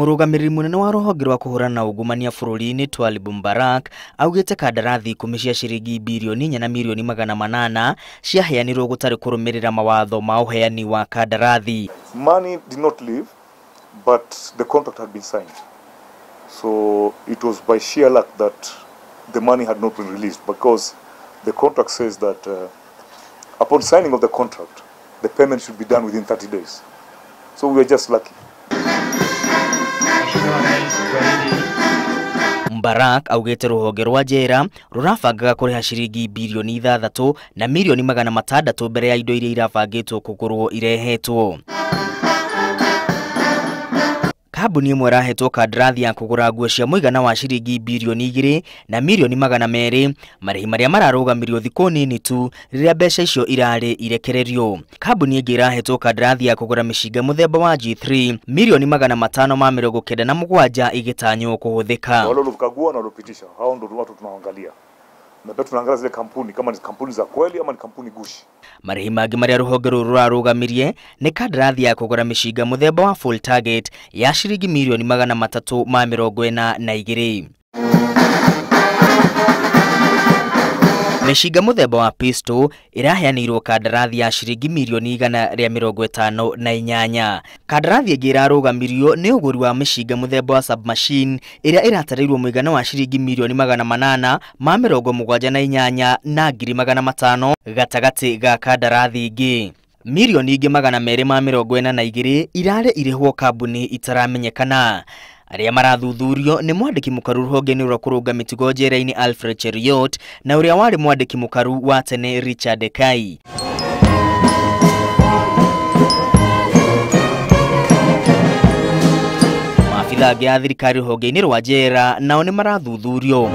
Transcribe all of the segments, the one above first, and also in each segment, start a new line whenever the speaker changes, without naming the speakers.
Mũrũgamĩrĩri mũnene wa rũhonge rwa kũhũrana na ungumania bũrũri-inĩ Twalib Mbarak augĩte kandarathi 10 cia ciringi birioni 4 na mirioni 800 ciaheanirwo gũtarĩ kũrũmĩrĩra mawatho ma ũheani wa kandarathi.
Money did not leave, but the contract had been signed. So it was by sheer luck that the money had not been released, because the contract says that upon signing of the contract, the payment should be done within 30 days. So we were just lucky.
Mbarak augĩte rũhonge rwa njera rũrabangaga kũrĩha ciringi birioni 6 na mirioni 600 mbere ya indo iria irabangĩtwo kũgũrwo irehetwo. Kambuni ĩmwe ĩrahetwo kandarathi ya kũgũra nguo cia mũigana wa ciringi birioni 2 na mirioni 200 marĩhi marĩa mararũgamirio thikũ nini tu rĩrĩa mbeca icio irarĩ irekererio. Kambuni ĩngĩ ĩrahetwo kandarathi ya kũgũra mĩcinga mũthemba wa G3 mirioni 597 igĩtanywo kũhũthĩka.
Wale waliokagua na waliopitisha, hao ndio watu tunaangalia. Na pia tunaangalia zile kampuni kama ni kampuni za kweli ama ni kampuni gushi.
Marĩhi mangĩ marĩa rũhonge rũrũ rũrarũgamirie nĩ kandarathi ya kũgũra mĩcinga mũthemba wa full target ya ciringi mirioni 342. Mĩcinga mũthemba wa pistol ĩraheanĩirwo kandarathi ya ciringi mirioni 158. Kandarathi ĩngĩ ĩrarũgamirio nĩ ũgũri wa mĩcinga mũthemba wa submachine ĩrĩa ĩratarĩirwo mũigana wa ciringi mirioni 878 na ngiri 500 gatagatĩ ga kandarathi ingĩ. Mirioni ingĩ 242 irarĩ irĩhwo kambuni itaramenyekana. Arĩa marathuthurio nĩ mwandĩki mũkaru rũhonge-inĩ rwa kũrũnga mĩtugo njera-inĩ Alfred Cheruiyot na ũrĩa warĩ mwandĩki mũkaru wa tene Richard Kai. Maabithaa angĩ a thirikari rũhonge-inĩ rwa njera nao nĩ marathuthurio.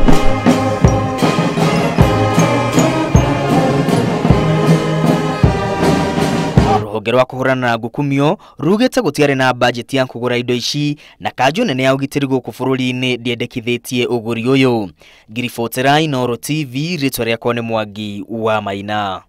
Rũhonge rwa kũhũrana na ngukumio rugĩte gũtiarĩ na bajeti ya kũgũra indo ici na kanjũ nene ya ũgitĩri gũkũ bũrũri-inĩ ndĩendekithĩtie ũgũri ũyũ. Ngiribotera Inooro TV, rĩtwa rĩakwa nĩ Mwangi wa Maina.